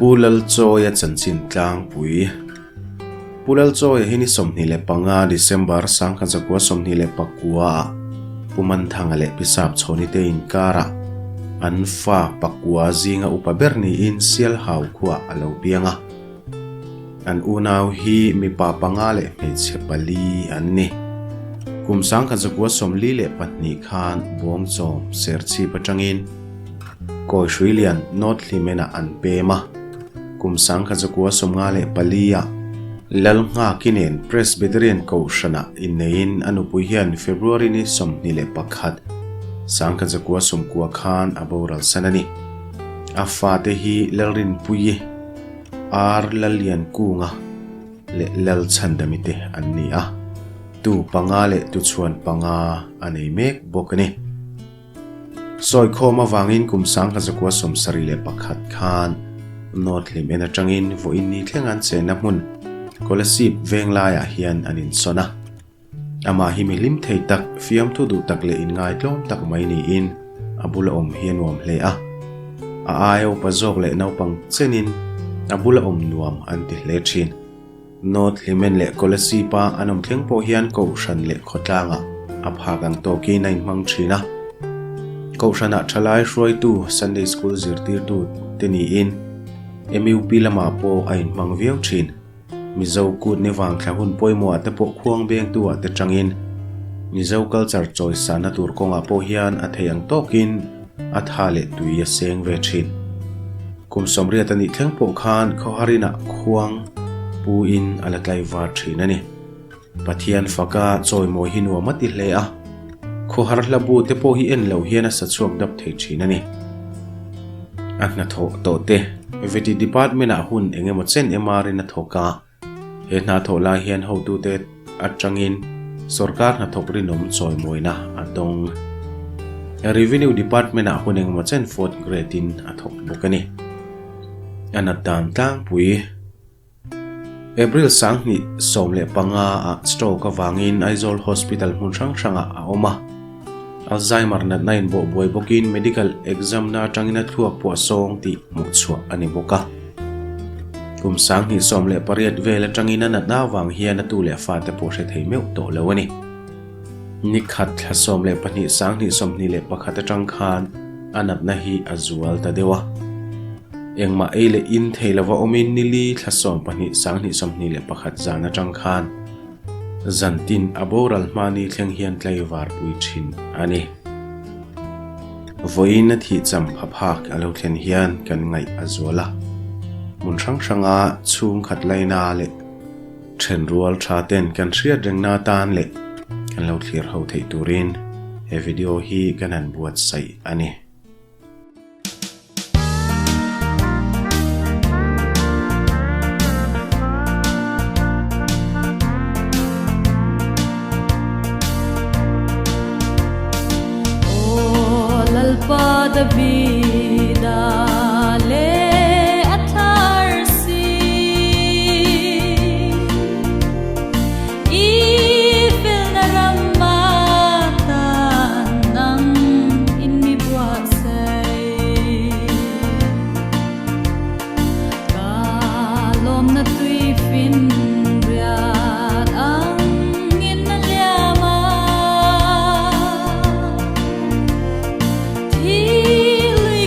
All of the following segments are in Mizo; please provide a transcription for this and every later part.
Pu Lalchawia chanchin tlangpui. Pu Lalchawia hi ni 25 December 1929 ah Pu Manthanga leh Pi Sapchhawni te inkarah an fa pakua zinga upa ber niin Sialhau khuaah a lo piang a. An unau hi mipa panga leh hmeichhe pali an ni. Kum 1942 khan Bawngchawm Serchhip atangin Kawihrui lian North Hlimen-ah an pem a. Kum 1954 ah Lalnghaki nen Presbyterian Kohhranah inneiin a nupui hian February ni 21, 1990 khan a boral san a ni. A fate hi Lalrinpuii, Ar Lalliankunga leh Lalchhandami te an ni a, tu panga leh tuchhuan panga a nei mek bawk a ni. Sawikhawm avangin kum 1971 khan North Hlimen atangin vawiin ni thleng an chenna hmun Kolasib Venglaiah hian an insawn a. Amah hi mi hlim thei tak, fiamthu duh tak leh inngaitlawm tak mai niin a bula awm hi a nuam hle a. A aia upa zawk leh naupang chenin a bula awm nuam an ti hle thin. North Hlimen leh Kolasib-a an awm thleng pawh hian Kohhran leh khawtlangah a phak ang tawkin a inhmang thin a. Kohhranah thalai hruaitu, Sunday School zirtirtu te niin MUP lamah pawh a inhmang viau thin. Mizo kut ni vang thla hun pawimawh ah te pawh khuang bengtu ah te tangin Mizo culture chawi sanna tur kawngah pawh hian a thei ang tawkin a tha leh tui a seng ve thin. Kum 80 a nih thleng pawh khan khawharin ah khuang pu in a la tlaivar thin a ni. Pathian faka chawimawi hi nuam a ti hle a, khawhar hla bu te pawh hi en loh hian a sa chhuak dap thei thin a ni. A hnathawh tawh te, Vety Department ah hun eng emaw chen MR in a thawk a, he hna thawh lai hian hotute atangin sawrkar hnathawk rinawm chawimawina a dawng. Revenue Department ah hun eng emaw chen fourth grade in a thawk bawk a ni. A nat dan tlangpui. April 2015 ah stroke avangin Aizawl Hospital hmun hrang hrangah a awm a. Alzheimer natna inbawh buai bawkin medical exam na atangin a thluak pawh a sawng tih hmuh chhuah a ni bawk a. Kum 2018 vel atangin a natna avang hian a tu leh fate pawh hre thei meuh tawh lo a ni. Ni khat thla 12 2021 atang khan a natna hi a zual ta deuh a. Engmah ei leh in thei lova awmin nili thla 12 2021 zan atang khan zantin a boral hmani thleng hian tlaivar pui thin a ni. Vawiin a thih cham pha phak a lo thlen hian kan ngaih a zual a. Hmun hrang hranga chhungkhat laina leh Thenrual tha ten kan hriat rengna atan leh kan lo thlir ho theih turin he video hi kan han buatsaih a ni. Aw Lalpa Davida leh a thar si. I felna ram atan nang in mi buatsaih. Ka lawmna tui fin riat angin a liam a. Thi lui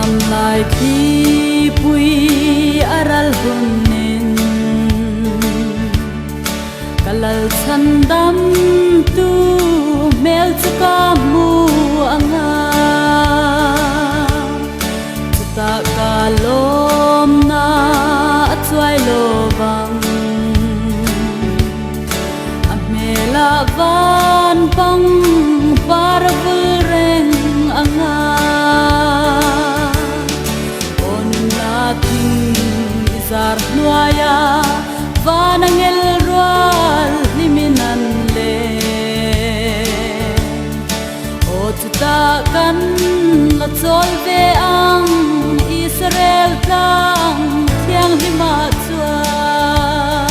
Damlai thlipui a ral hunin ka lal chhan damtu hmel chu ka hmu ang a, chutah ka lawmna a chuai lo vang. A hmelah van pang par a vul reng ang a, aw nunna thing i zar hnuaia van a ngel rual hlimin an leng. Aw chutah kan la chawl ve ang Israel tlang thianghlimah chuan.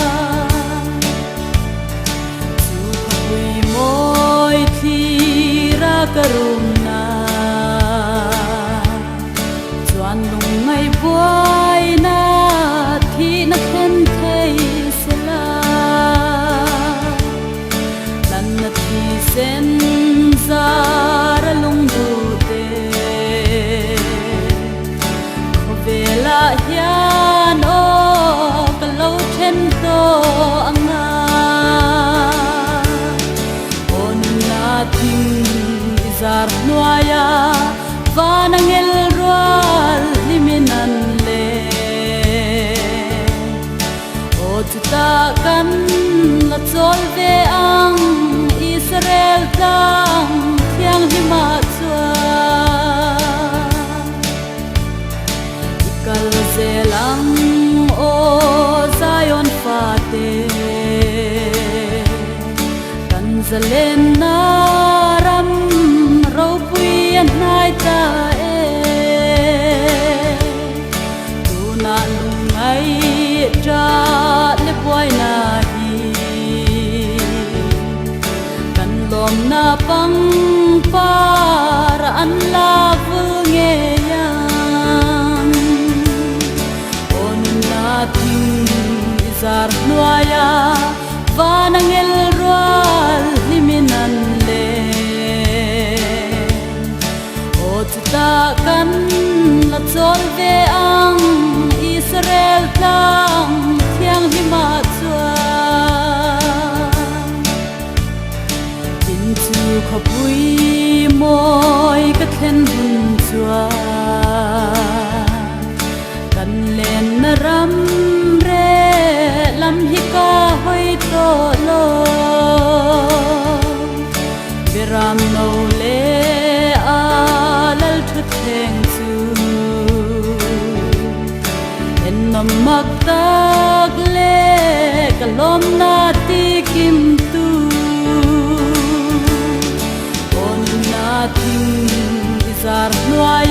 Chu khawpui mawi thlir a ka rumna chuan lungngaih buaina thihna thlen thei sela. Tlanna thisen zar a lungduhte khawvelah hian aw ka lo then tawh ang a. Aw nunna thing i zar hnuaia van a ngel rual hlimin an leng. Aw chutah kan la chawl ve ang Israel tlang thianghlimah chuan. I kal zel ang aw Zion fate, kan zalenna ram ropui a hnai ta e. Tunah lungngaih ṭah le buaina hi kan lawmna pangpar an la vul ngei ang. Aw nunna thing i zar hnuaia van a ngel rual hlimin an leng. Aw chutah kan la chawl ve ang Israel tlang thianghlimah chuan. Tin chu khawpui mawi ka thlen hun chuan kan lenna ram reh lam hi ka hawi tawh lo. Biram no leh a lal thutthleng chu ennawm mak tak leh ka lawmna ti kim tu. Aw nunna thing i zar hnuai.